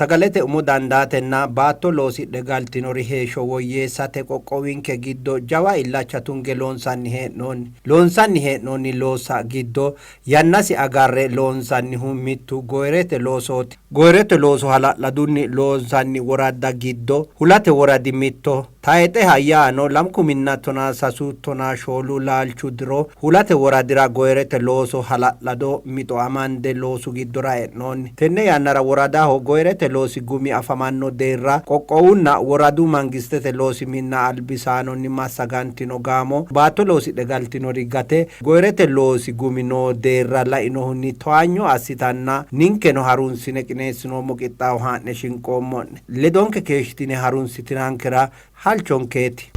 Sagalete umo dandaatenna baatto loosidhe galtinori heeshsho woyyeessate qoqqowinke giddo jawa illacha tunge loonsanni hee'noonni. Loonsanni hee'noonni loossa giddo yannasi agarre loonsannihu mittu goyirete loosooti. Goyirete looso hala'ladunni loonsanni woradda giddo Hulate woradi mittoho. Tayxeha yaano lamkuminna tonaa sasu tonaa shoolu laalchu diro Hulate woradira goyirete looso hala'lado mixo amande loosu giddora e'noonni. Tenne yannara woradaho goyirete loosi gumi afamanno deerra qoqqowunna woradu mangistete loosi minna albisaanonni massagantino gaamo baatto loosidhe galtinori gate goyirete loosi gumi noo deerra lainohunni towaanyo assitanna ninkeno harunsine qineessinoommo qixxaawo haa'ne shinqoommo'ne. Ledonke keeshshitine harunsitinankera halchonkeeti.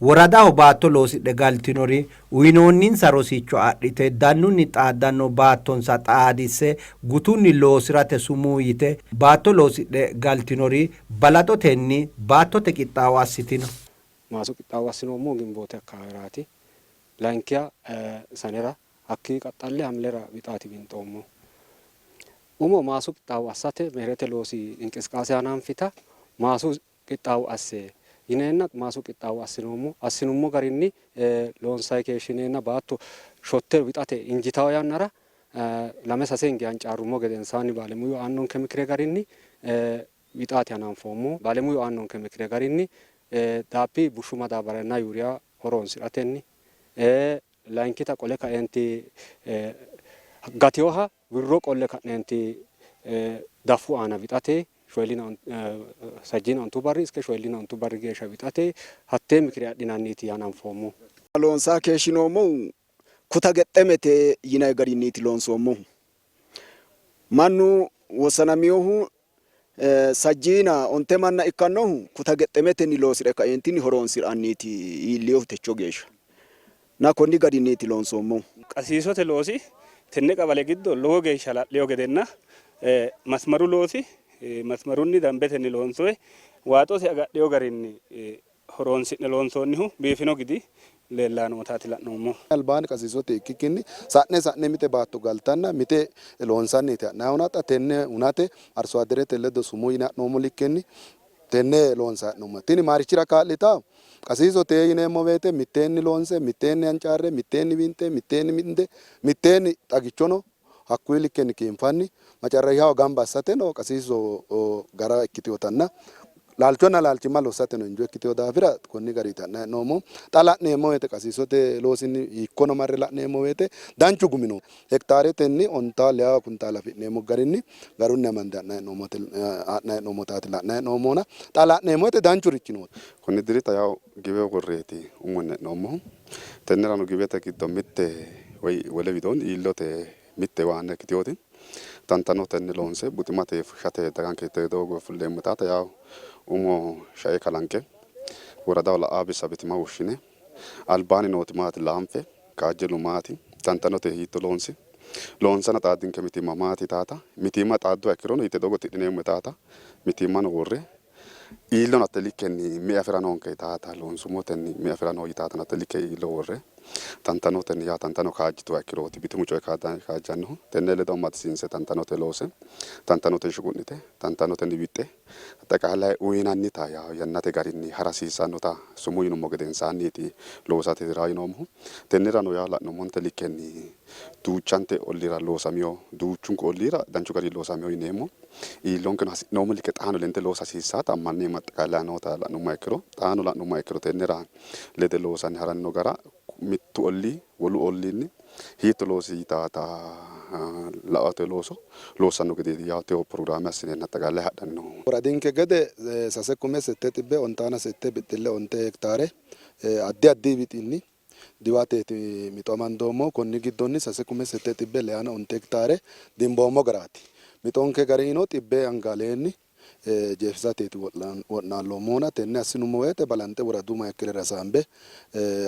Woradaho baatto loosidhe galtinori uyinoonninsa rosicho adhite dannunni xaaddanno baattonsa xaadisse gutunni loosi'rate sumuu yite baatto loosidhe galtinori balaxotenni baattote qixxaawo assitino. Maasu qixxaawo assinoommohu Gimboote akkawaaweraati. Layinkiha sanera, hakkii qaxxalle Hamilera wixaati winxoommohu. Umo maasu qixxaawo assate meherete loosi inqisqaase hananfita maasu qixxaawo asse yineenna maasu qixxaawo assinoommo. Assinummo garinni loonsanni keeshshineenna baatto shotte wixate injitanno yannara lame sase hinge hancaarrummo gedensaanni baalemuyu aannonke mikire garinni wixaati hananfoommohu. Baalemuyu aannonke mikire garinni daappi bushshu madaabaranna yuuriya horoonsi'ratenni layinkita qole kaeenti gatinoha wirro qolle ka'neenti daffu aana wixate shoyillina sajjiina ontu barri iske shoyillina ontu barri geeshsha wixate hattee mikire adhinanniiti hananfoommohu. Loonsanni keeshshinoommohu kuta gexxemete yinanni garinniiti loonsoommohu. Mannu wossanaminohu sajjiina onte manna ikkannohu kuta gexxemetenni loosi're kaeentinni horoonsi'ranniiti iillinohu techo geeshsha. Na konni garinniiti loonsoommohu. Qasiisote loosi tenne qabale giddo lowo geeshsha hala'lino gedenna masmaru loosi masmarunni dambetenni loonsoyi waaxosi agadhino garinni horoonsi'ne loonsoonnihu biifino gidi leellanni nootaati la'noommohu. Albaanni qasiisote ikkikkinni sa'ne sa'ne mite baatto galtanna mite loonsanniiti ha'nannihu. Xa tenne hunate arsoadderete ledo sumuu yine ha'noommo likkenni tenne loonsanni hee'noommo. Tini marichira kaa'litanno? Qasiisote yineemmo woyte mitteenni loonse, mitteenni hancaarre, mitteenni winxe, mitteenni minde, mitteenni xagichono hakkuyi likkenni kiinfanni macarrashaho gamba assateno qasiiso gara ikkitinotanna laalchonna laalchimma lossateno injo ikkitino daafira konni garinniiti ha'nanni hee'noommohu. Xa la'neemmo woyte qasiisote loosinni hiikkono marre la'neemmo woyte danchu gumi no. Hektaaretenni ontaa leyaa kuntaale afi'neemmo garinni garunni amande ha'nanni hee'noommotaati la'nanni hee'noommohuna xa la'neemmo woyte danchurichi no. Konni dirita yawo giwe worreeti umunni e'noommohu. Tennerano giwete giddo mitte woy wole widoonni iillote mitte waanna ikkitinoti tantanotenni loonse buximate fushshate daganke doogo fulleemmo yitaata yawo umo shae kalanqe woradaho la'aa bissa bitima woshshine albaanni nooti maati laanfe kaajjillu maati tantanote hiitto loonsi loonsana xaaddinke mitiimma maati yitaata mitiimma xaadduha ikkirono hiitte doogo tidhineemmo yitaata mitiimmano worre Iillono hatte likkenni me''e afi'ra noonke yitaata loonsummotenni me''e afi'ra noo yitaatano hatte likke iillo worre tantanotenni yaa tantano kaajjituha ikkirooti bitimu coyi kaajjannohu. Tenne ledo amadisiinse tantanote loose tantanote shuqu'nite tantanotenni wixxe axxaqaalaye uyinannita yannate garinni hara hasiissannota sumuu yinummo gedensaanniiti loosate hasi'ra yinoommohu. Tennerano yaa la'nummonte likkenni duuchante olliira loosamino duuchunku olliira danchu garinni loosamino yineemmo. Iillonkeno hasi'noommo likke xaano lende loosa hasiissaata ammanneemmo axxiqaalayi noota la'nummoha ikkiro xaano la'nummoha ikkiro tennera lede loosanni haranno gara mittu ollii wolu olliinni hiitto loosi yitaata laote looso loossanno gedeeti yaate pirogiraame assineenna axxiqaalayi hadhanni noohu. Woradinke gede sase kume sette xibbe ontaana sette bixxille onte hektaare addi addi wixinni diwateeti mixo amandoommohu. Konni giddonni sase kume sette xibbe leyaana onte hektaare dimboommo garaati. Mixonke garinnino xibbe anga aleenni Jeefisateeti wo'naalloommohuna tenne assinummo woyte balanxe woradu maikkelera hasaambe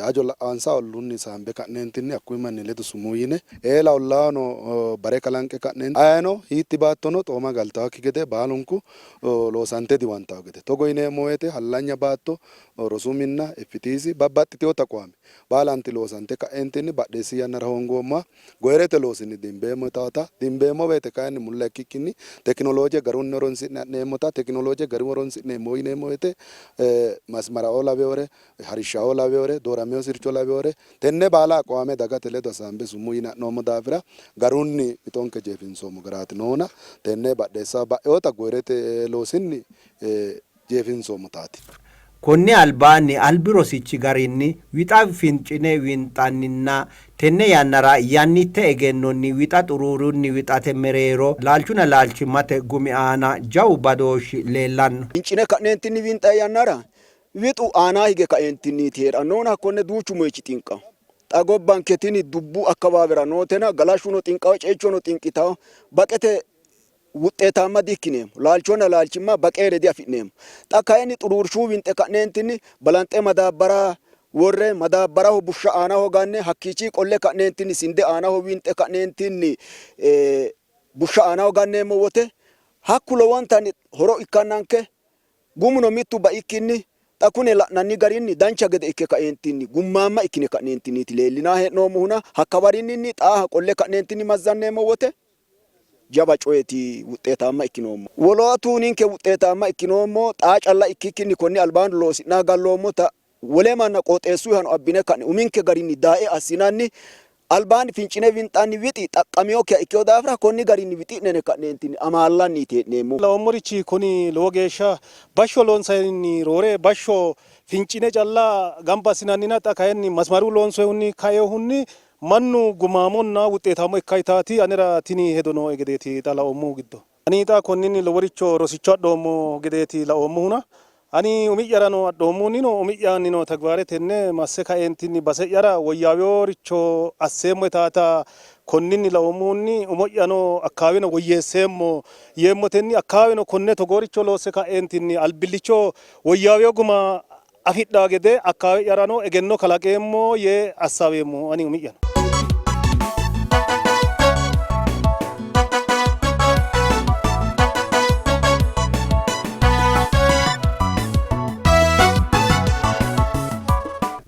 hajo la'ansa olluunni hasaambe ka'neentinni hakkuyi manni ledo sumuu yine eela ollaahono bare kalanqe ka'neentinni ayeno hiitti baattono xooma galtawokki gede baalunku loosante diwantawo gede togo yineemmo woyte hallanya baatto rosu minna, FTC, babbaxxitewo taqwaame baalanti loosante ka'eentinni badheessi yannara hoongoommoha Goyirete loosinni dimbeemmo yitaata, dimbeemmo woyte kayinni mulla ikkikkinni tekinolooje garunni horonsi'ne ha'neemmota, tekinolooje garunni horonsi'neemmo yineemmo woyte masmaraoo lawewore, harishshaoo lawewore, dooramino sircho lawewore tenne baala aqwaame dagate ledo hasaambe sumuu yine ha'noommo daafira garunni mixonke jeefinsoommo garaati noona tenne badheessaho ba'inota goyirete loosinni jeefinsoommotaati. Konni albaanni albi rosichi garinni wixa fincine winxanninna tenne yannara yannitte egennonni wixa xuruurunni wixate mereero laalchunna laalchimmate gumi aana jawu badooshshi leellanno. Fincine ka'neentinni winxanni yannara wixu aanaa hige kaeentinniiti hee'rannohuna hakkonne duuchu moyichi xinqanno. Xa gobbanke tini dubbu akkawaawera nootena galashshuno xinqanno, ceichono xinqitanno, baqete wuxxeetaamma di-ikkineemmo. Laalchonna laalchimma baqeere diafi'neemmo. Xa kayinni xuruurshuu winxe ka'neentinni balanxe madaabbara worre, madaabbaraho bushsha aanaho ganne, hakkiichii qolle ka'neentinni sinde aanaho winxe ka'neentinni bushsha aanaho ganneemmo wote hakku lowontanni horo ikkannanke gumuno mittu baikkinni xa kune la'nanni garinni dancha gede ikke kaeentinni gummaamma ikkine ka'neentinniiti leellinanni hee'noommohuna hakkawarinninni xaaha qolle ka'neentinni mazzanneemmo wote jawa coyeeti wuxxeetaamma ikkinoommo. Wolootu ninke wuxxeetaamma ikkinoommo, xaa calla ikkikkinni konni albaanni loosi'nanni galloommota wole manna qooxeessuhano abbine ka'ne uminke garinni daae assinanni albaanni fincine winxanni wixi xaqqaminokkiha ikkino daafira konni garinni wixi'ne yine ka'neentinni amaallanniiti hee'neemmohu. Laoommorichi kuni lowo geeshsha bashsho loonsayinni roore bashsho fincine calla gamba assinannina xa kayinni masmaru loonsoyihunni kainohunni Mannu gumaamonna wuxxeetaamo ikka yitaati anera tini hedo nooe gedeeti xa laoommohu giddo. Ani xa konninni loworicho rosicho adhoommo gedeeti laoommohuna ani umi'yarano adhoommohunnino umi'yannino tagibaare tenne masse kaeentinni base'yara woyyaawinoricho asseemmo yitaata konninni laoommohunni umo'yano akkaaweno woyyeesseemmo yeemmotenni akkaaweno konne togooricho loosse ka'eentinni albillicho woyyaawino guma afidhaa gede akkaawe'yarano egenno kalaqeemmo yee assaaweemmo ani umi'yano.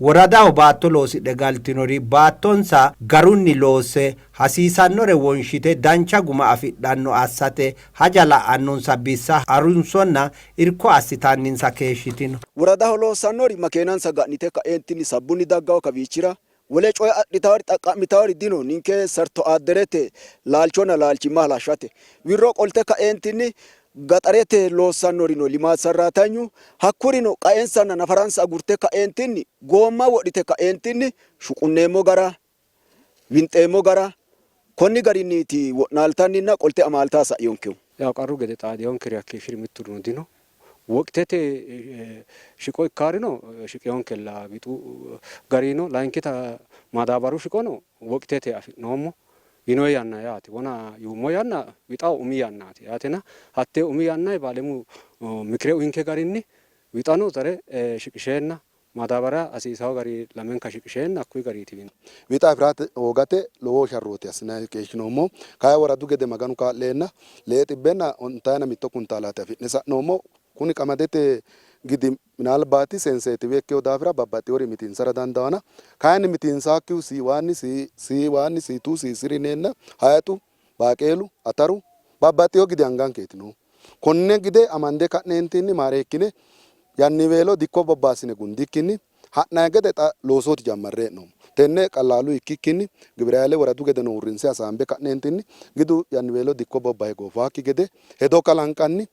Woradaho baatto loosidhe galtinori baattonsa garunni loosse hasiisannore wonshite dancha guma afidhanno assate haja la'annonsa bissa harunsonna irko assitanninsa keeshshitino. Woradaho loossannori makeenansa ga'nite ka'eentinni sabbunni dagganno kawiichira wole coye adhitawori xaqqa'mitawori dino, ninke sertoaadderete laalchonna laalchimma halashshate wirro qolte ka'eentinni gaxarete loossannorino limaat sarraatanyu hakkurino qaensanna nafaransa agurte ka'eentinni goomma wodhite ka'eentinni shuqunneemmo gara winxeemmo gara konni garinniiti wo'naaltanninna qolte amaaltaa sa'inonkehu. Yaw qarru gede xaadinonkeri hakkeeshshiri mitturino dino. Woqitete shiqo ikkaarino shiqinonkella wixu garino layinkita madaabaru shiqono woqitete afi'noommo yinoyi yanna yaate. Wona yuummo yanna wixaho umi yannaati yaatena hattee umi yannanni baalemu mikire uyinke garinni wixano zare shiqisheenna Madaabara hasiisawo gari lamenka shiqisheenna hakkuyi gariiti winxi. Wixa afi'rate hoogate lowo sharrooti assinanni keeshshinoommohu. Kayi woradu gede Maganu kaa'leenna lee xibbenna ontayina mitto kuntaalaati afi'ne sa'noommo. Kuni qamadete gidi minaalbaati senseetiwe ikkino daafira babbaxxinori mitiinsara dandaanno. Kayinni mitiinsaakkihu C1, C1, C2, C3 yineenna hayixu, baaqeelu, ataru babbaxxino gidi angankeeti noohu. Konne gide amande ka'neentinni maareekkine yanniweelo dikko bobbaassine gundikkinni ha'nanni gede xa loosooti jammarre hee'noommo. Tenne qallaalu ikkikkinni gibirahayile woradu gedeno uurrinse hasaambe ka'neentinni gidu yanniweelo dikko bobbahe goofaakki gede hedo kalanqanni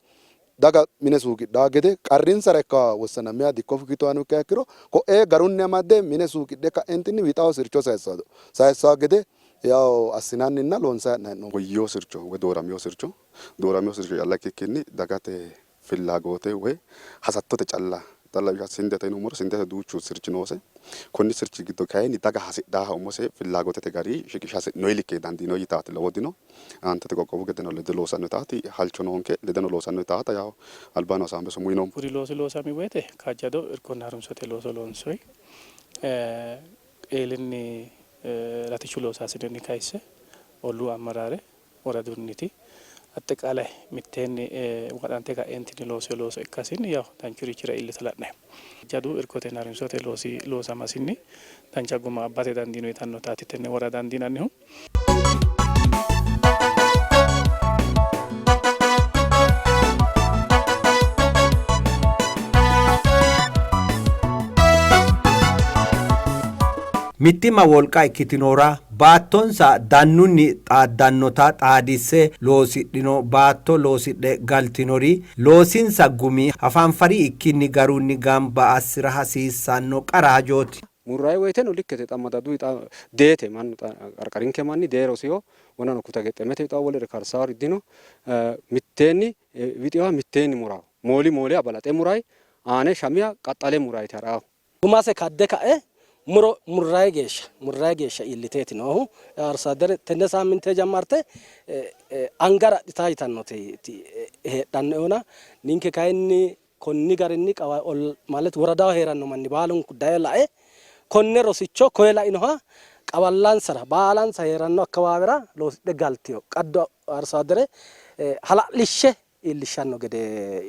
daga mine suuqidhanno gede qarrinsara ikka wossanaminoha dikko fukkitohano ikkiha ikkiro ko'ee garunni amadde mine suuqidhe ka'entinni wixaho sircho sayissanno gede yawo assinanninna loonsanni hee'noommo. Woyyino sircho woy dooramino sircho Dooramino sircho calla ikkikkinni dagate fillagoote woy hasattote calla Xa lawishshaho sindete yinummoro sindete duuchu sirchi noose. Konni sirchi giddo kayinni daga hasidhaaha umose fillaagotete gari shiqisha hasi'noyi likke dandiinoyi yitaati lowo dino. Aantete qoqqowu gedeno lede loosanno yitaati halcho noonke. Ledeno loosanno yitaata yawo albaano hasaambe sumuu yinoommo. Kuri loosi loosami woyte kaajjado irkonna harunsote looso loonsoyi. Eelinni latishshu loosaasinenni kayisse olluu ammaraare woradunniti axxiqaalaye mitteenni waaxante ka'eentinni loosino looso ikkasinni yawo danchurichira iillita la'neemmo. Kaajjadu irkotenna harunsote loosi loosamasinni dancha guma abbate dandiino yitannotaati tenne wora dandiinannihu. Mittimma wolqa ikkitinohura baattonsa dannunni xaaddannota xaadisse loosidhino baatto loosidhe galtinori loosinsa gumi hafanfari ikkinni garunni gamba assi'ra hasiissanno qara hajooti. Murrayi woyiteno likkete xa madadu wixa deete mannu xa qarqarinke manni dee rosiho wonano kuta gexxemete wixa wolere karsaari dino mitteenni wixiwa mitteenni murawo mooli mooliha balaxe murayi aane shamiha qaxxale murayiti ha'rawo. Gumase kadde ka'e muro murrayi geeshsha murrayi geeshsha iilliteeti noohu. Arso addere tenne saamminte jammarte angara adhita yitannoti heedhannoehona ninke kayinni konni garinni ማለት woradaho hee'ranno manni baalunku daye lae konne rosicho koye lainoha qawallansara baalansa hee'ranno akkawaawera loosidhe galtino qaddo arso addere hala'lishshe iillishshanno gede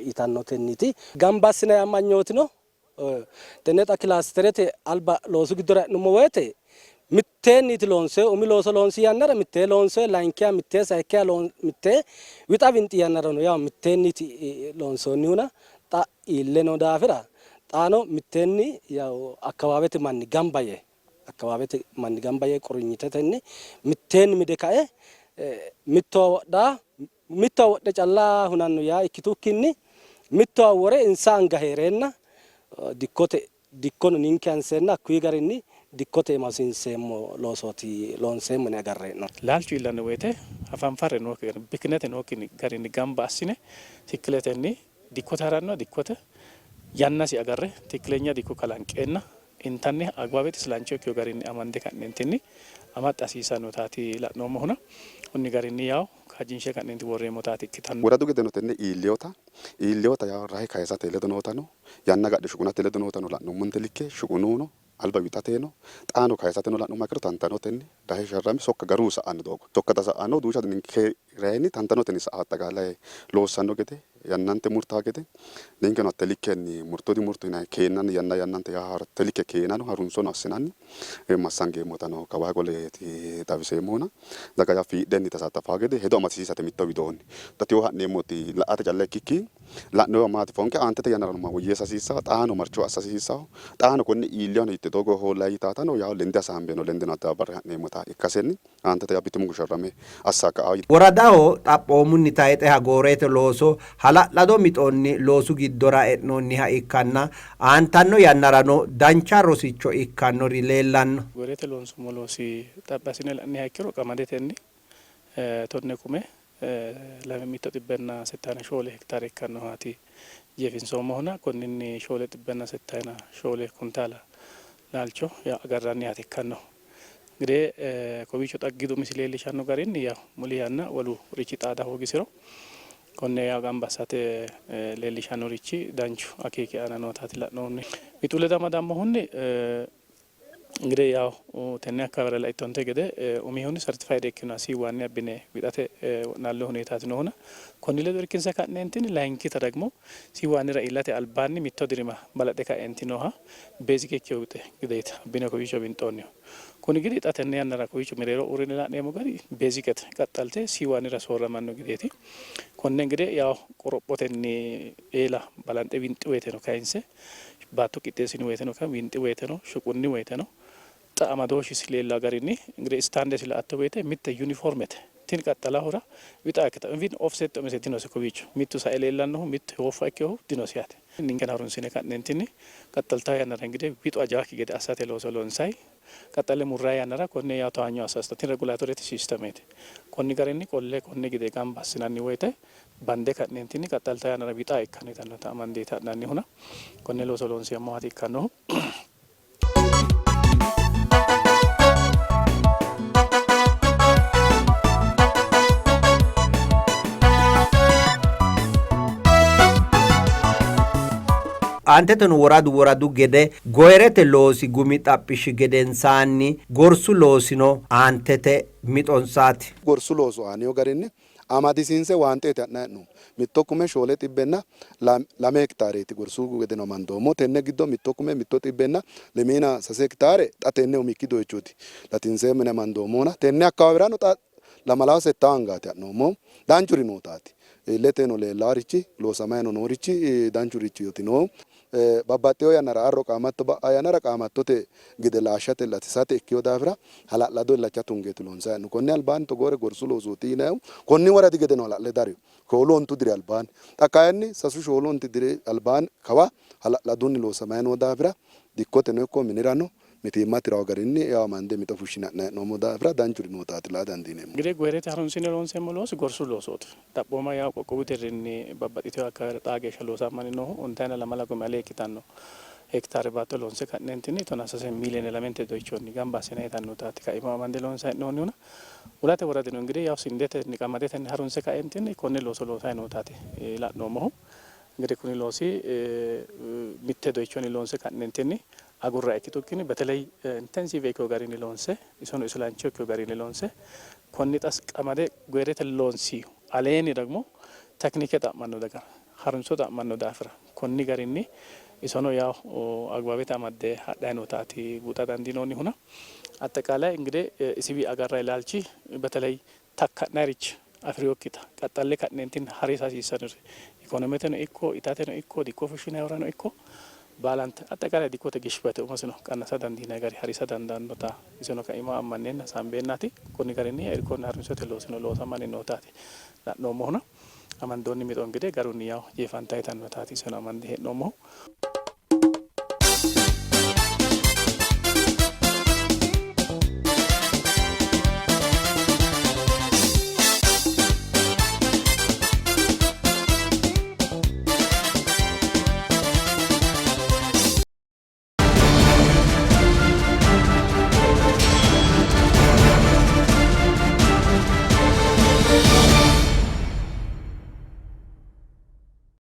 yitannotenniiti. Gamba assinanni amanyootino Tenne xa kilaasterete alba loosu giddora e'nummo woyte mitteenniiti loonsoyi. Umi looso loonsi yannara mittee loonsoyi, layinkiha mittee, sayikkiha mittee, wixa winxi yannarano yaw mitteenniiti loonsoonnihuna xa iille noo daafira xaano mitteenni yaw akkawaawete manni gamba yee akkawaawete manni gamba yee qurinyitetenni mitteenni mide kae mittowa wodha Mittowa wodhe calla hunanno yaa ikkitukkinni mittowa wore insa anga hee'reenna dikkote dikkono ninke hanseenna hakkuyi garinni dikkote iima hosiinseemmo loosooti loonseemmo yine agarre hee'noommo. Laalchu iillanno woyte hafanfarre nookki garinni, bikinete nookki garinni gamba assine tikiletenni dikkote haranno, dikkote yannasi agarre tikilenya dikko kalanqeenna intanniha agbaabete isilancho ikkino garinni amande ka'neentinni amaxxa hasiissannotaati la'noommohuna konni garinni yawo kaajjinshe ka'neenti worreemmotaati ikkitanno. Woradu gedeno tenne iillewota iillewota yawo rahe kayisate ledo nootano yanna agadhe shuqunate ledo nootano la'nummonte likke shuqununo alba wixateno xaano kayisateno la'nummoha ikkiro tantanotenni rahe sharrame sokka garuu sa'anno doogo sokka dasa'anno duucha ninke rayinni tantanotenni sa'a axxaqaalaye loossanno gede yannante murtaa gede ninkeno hatte likkenni murto dimurto yinanni keennanni yanna yannante yaa hatte likke keenano harunsono assinanni massangeemmotano kawaa qoleeti xawiseemmohuna daga yaa fiidhenni tasattafaa gede hedo amadisiisate mitto widoonni xa tewo ha'neemmoti la''ate calla ikkikki la'noyiwa maati foonqe aantete yannarano ma woyyeessa hasiissawo xaano marcho assa hasiissawo xaano konne iillihano hiitte doogo hoollayi yitaatano yawo lende hasaambeno lendeno addababarre ha'neemmota ikkasenni Aantete yaa bitimunku sharrame assa ka'a. Woradaho xaphoomunni tayxeha goorete looso hala'lado mixonni loosu giddora e'noonniha ikkanna aantanno yannarano dancha rosicho ikkannori leellanno. Goorete loonsummo loosi xaphi assine la'niha ikkiro qamadetenni tonne kume lame mitto xibbenna settayina shoole hektaare ikkannohaati jeefinsoommohuna konninni shoole xibbenna settayina shoole kuntaala laalcho agarrannihaati ikkannohu. Gede kowiicho xa gidu umisi leellishanno garinni yaw muli yanna wolu richi xaada hoogisiro konne yaw gamba assate leellishannorichi danchu akeeki aana nootaati la'noonni. Wixu ledo amadammohunni gede yaw tenne akkawaawera laittonte gede umihunni sertifayiid ikkinoha siiwaanni abbine wixate wo'naalloonni huneetaati noohuna konni ledo irkinse ka'neentinni layinkita dagmo siiwaannira iillate albaanni mitto dirima balaxe kaeenti nooha Beezike ikkino gideeti abbine kowiicho winxoonnihu. Kuni gidi xa tenne yannara kowiicho mereero uurrine la'neemmo gari beezikete qaxxalte siiwaanira soorramanno gideeti. Konne gide yawo qorophotenni eela balanxe winxi woyteno kayinse baatto qixxeessini woyteno winxi woyteno shuqunni woyteno Xa amadooshshisi leellanno garinni ingidihi istaandesi la''atto woyte mitte yuniformete. Tini qaxxalahura wixa ikkitanno. Even offset umise dinose kowiicho. Mittu sae leellannohu, mittu hooffa ikkinohu dinose yaate. Ninkeno harunsine ka'neentinni qaxxaltanno yannara ingidihi wixu ajaakki gede assate looso loonsanni. Qaxxale murranni yannara konne yawo towaanyo assa hasiissanno. Tini regulatorete siistemeeti. Konni garinni qolle konne gide gamba assinanni woyte bande ka'neentinni qaxxaltanno yannara wixa ikkanno yitannota amandeeti ha'nannihuna konne looso loonseemmohaati ikkannohu. Aanteteno woradu woradu gede goyirete loosi gumi xaphishshi gedensaanni gorsu loosino aantete mixonsaati. Gorsu looso aanino garinni amadisiinse waanxeeti ha'nanni hee'noommo. Mitto kume shoole xibbenna lame hektaareeti gorsu gedeno amandoommo. Tenne giddo mitto kume mitto xibbenna lemiina sase hektaare xa tenne umikki doyichooti latinseemmo yine amandoommohuna tenne akkawaawirano xa lamalawo settawo angaati ha'noommohu. Danchuri nootaati. Illeteno leellaarichi loosamayino noorichi danchurichooti noohu. Babbaxxino yannara arro qaamatto ba'a yannara qaamattote gide laashshate latisate ikkino daafira hala'lado illacha tungeeti loonsanni hee'noommohu. Konni albaanni togoore gorsu loosooti yinannihu konni woradi gedeno hala'le darino shoolu ontu diri albaanni. Xa kayinni sasu shoolu onti diri albaanni kawa hala'ladunni loosamanni noo daafira dikkoteno ikko minirano mitiimma tiranno garinni eo amande mixo fushshine ha'nanni hee'noommo daafira danchuri nootaati laa dandiineemmohu. Ingidihi goyirete harunsine loonseemmo loosi gorsu loosooti. Xaphooma yawo qoqqowu deerrinni babbaxxitino akkawaawera xaa geeshsha loosamanni noohu ontayina lamala kume ale ikkitanno hektaare baatto loonse ka'neentinni tonaa sase miiliyoone lamente doyichonni gamba assine yitannotaati kaima amande loonsanni hee'noonnihuna. Wulate woradino ingidihi yawo sindetenni qamadetenni harunse kaeentinni konne looso loosanni nootaati la'noommohu. Ingidihi kuni loosi mitte doyichonni loonse ka'neentinni agurra ikkitukkinni beteley intensiive ikkino garinni loonse isono isilancho ikkino garinni loonse konni xa qamade goyirete loonsi aleenni dagmo teknike xa'manno daga harunso xa'manno daafira konni garinni isono yawo agbaabete amadde hadhanni nootaati buuxa dandiinoonnihuna. Axxeqaalay ingide isiwi agarranni laalchi beteley takka'nayirichi afi'rinokkita qaxxalle ka'neentinni harisa hasiissannori ikonometeno ikko itateno ikko dikko fushshinayihurano ikko baalante axxeqaalay dikkote gishbate umosino qannasa dandiinanni gari harisa dandaannota iseno kaima ammanneenna hasaambeennaati konni garinni irkonna harunsote loosino loosamanni nootaati la'noommohuna amandoonni mixo ingide garunni yawo jeefanta yitannotaati iseno amande hee'noommohu.